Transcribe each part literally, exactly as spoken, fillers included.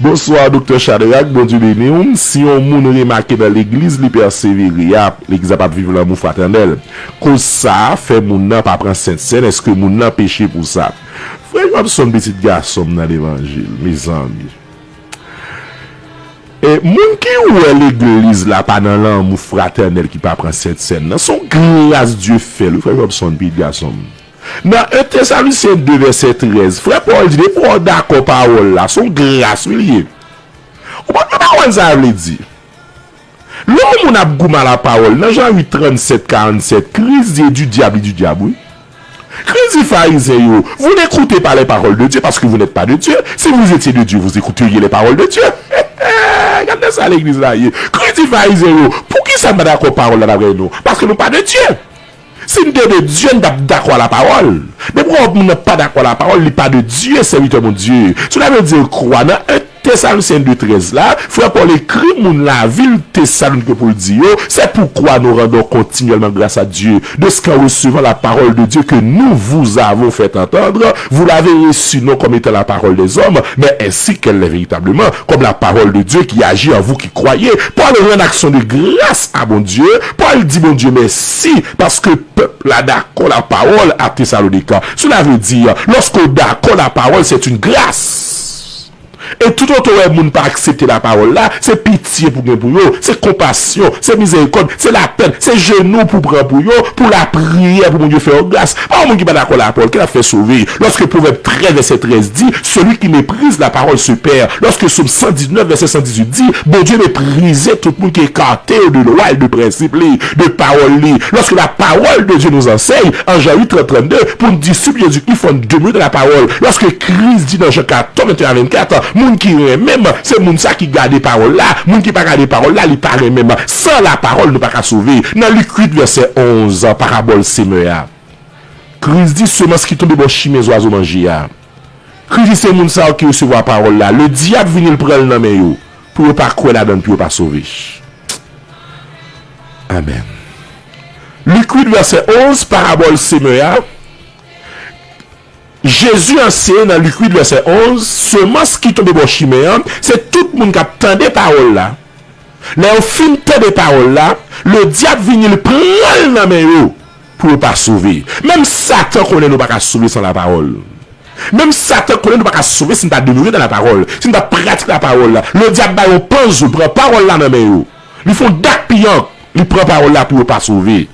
Bonswa, Doktè Shadrack, Bondye beni w. Si yon moun remake nan legliz li pèsevere a, legliz la p ap viv lanmou fratènèl, koz sa a fè moun nan pa pran Sentsèn, èske moun nan peche pou sa? Frè Jobson, pitit gason m nan levanjil, mezanmi. E, moun ki wè legliz la pa nan lanmou fratènèl ki pa pran Sentsèn nan, se yon gras Dye fè l, wi, frè Jobson, pitit gason m. Nan en Tesalonsyen de vèsè trèz, frè Pòl di, depi w dakò pawòl la, se yon gras, wi, l ye. Ou pa, ou pa konprann sa vle di. Lè yon moun ap goumen a lapawòl, nan Jan uit, trannsèt, karannsèt, Kris di, e di dyab, li di dyab, wi. Kris di Farizyen yo, vous n'écoutez pas les paroles de Dieu parce que vous n'êtes pas de Dieu. Si vous étiez de Dieu, vous écouteriez les paroles de Dieu. Gade sa legliz la ye. Kris di Farizyen yo, poukisa n pa dakò pawòl la dapre nou? Paske nou pa de Dye. Si n te de Dye, n t ap dakò a lapawòl. Depi w wè moun nan pa dakò a lapawòl, li pa de Dye, sèvitè Bondye. Cela veut dire quoi? Nan en Tesalonsyen de trèz la, frè Pòl ekri moun lavil Tesalonike pou l di yo, c'est pourquoi nous rendons continuellement grâce à Dieu de ce qu'en recevant la parole de Dieu que nous vous avons fait entendre, vous l'avez reçue non comme étant la parole des hommes, mais ainsi qu'elle l'est véritablement, comme la parole de Dieu qui agit en vous qui croyez. Pòl rann aksyon de gras a Bondye, Pòl di Bondye mèsi paske pèp la dakò lapawòl a Tesalonika. Cela veut dire, lorsqu'on dakò lapawòl, c'est une grâce. E tout otan w wè moun pa aksepte lapawòl la, se pitye pou gen pou yo, se konpasyon, se mizèrikòd, se lapèn, se jenou pou pran pou yo, pou lapriyè pou Bondye fè yo gras. Pa yon moun ki pa dakò lapawòl, ki l ap fè sove? Lorsque Proverbe treize, verset treize dit, celui qui méprise la parole se perd. Lorsque Psaume cent dix-neuf, verset cent dix-huit dit, Bondye meprize tout moun ki ekate yo de lwa e de prensip li, de pawòl li. Lorsque la parole de Dieu nous enseigne, en Jean huit, trente, trente-deux, pour nous disciples de Jésus-Christ, il faut demeurer dans la parole. Lorsque Christ dit dans Jean quatorze, vingt et un à vingt-quatre, moun ki renmen m, se moun sa ki gade pawòl la. Moun ki pa gade pawòl la, li pa renmen m. San lapawòl, nou pa ka sove. Nan Lik uit, vèsè onz, parabòl semè a, Kris di, semans ki tonbe bò chimen zwazo manje a. Kris di, se moun sa yo ki resevwa pawòl la, ledyab vini l pran l nan men yo, pou yo pa kwè ladan l, pou yo pa sove. Amèn. Lik uit, vèsè onz, parabòl semè a. Jezi anseye nan Lik uit, vèsè onz, semans ki tonbe bò chimen an, se tout moun k ap tande pawòl la. Lè yo fin tande pawòl la, ledyab vini, li pran l nan men yo pou yo pa sove. Menm Satan konnen nou pa ka sove san lapawòl. Menm Satan konnen nou pa ka sove si n pa demere nan lapawòl, si n pa pratike lapawòl la. Ledyab ba yo panzou, li pran pawòl la nan men yo. Li fè yon dak piyank, li pran pawòl la pou yo pa sove.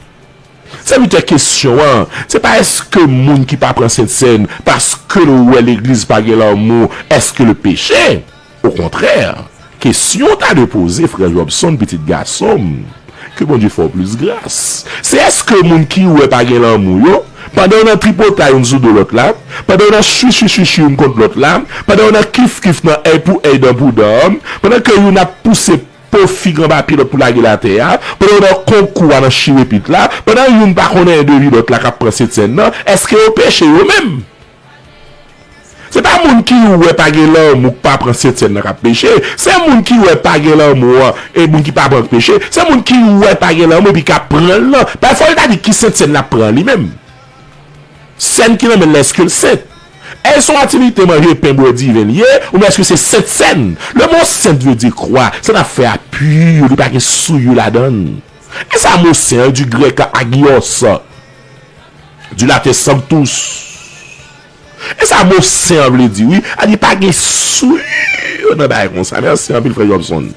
Sèvitè, kesyon an, se pa èske moun ki pa pran Sentsèn, paske l wè legliz pa gen lanmou, èske l peche? Okontrè, kesyon w ta dwe poze, frè Jobson, pitit gason m, ke Bondye fè w plis gras, se èske moun ki wè pa gen lanmou yo, pandan yo nan tripotay youn sou do lòt la, pandan yo nan chwichwichwichwi youn kont lòt la, pandan yo nan kifkif nan èy pou èy, dan pou dan, pandan ke youn ap pouse po fig anba pye lòt pou lage l atè a, pandan yo nan konkou a nan chire pit la, pandan youn pa konn anyen de vi lòt la k ap pran Sentsèn nan, èske yo peche yo menm? Se pa moun ki wè pa gen lanmou k pa pran Sentsèn nan k ap peche. Se moun ki wè pa gen lanmou an, e moun ki pa pran k peche. Se moun ki wè pa gen lanmou epi k ap pran l nan. Pafwa l ta di ki Sentsèn l ap pran li menm. Sèn ki nan men l la, èske l sent? Èske se yon aktivite manje pen bwè diven l ye, oubyen èske se sent sèn? Le mot sainte veut dire quoi? Sa n ap fè a pi, li pa gen souillure ladan l. E sa mo sen an, du grec agios, du latin sanctus. E sa mo sen an vle di, wi, a di pa gen souillure nan bagay konsa. Mèsi anpil, frè Jobson.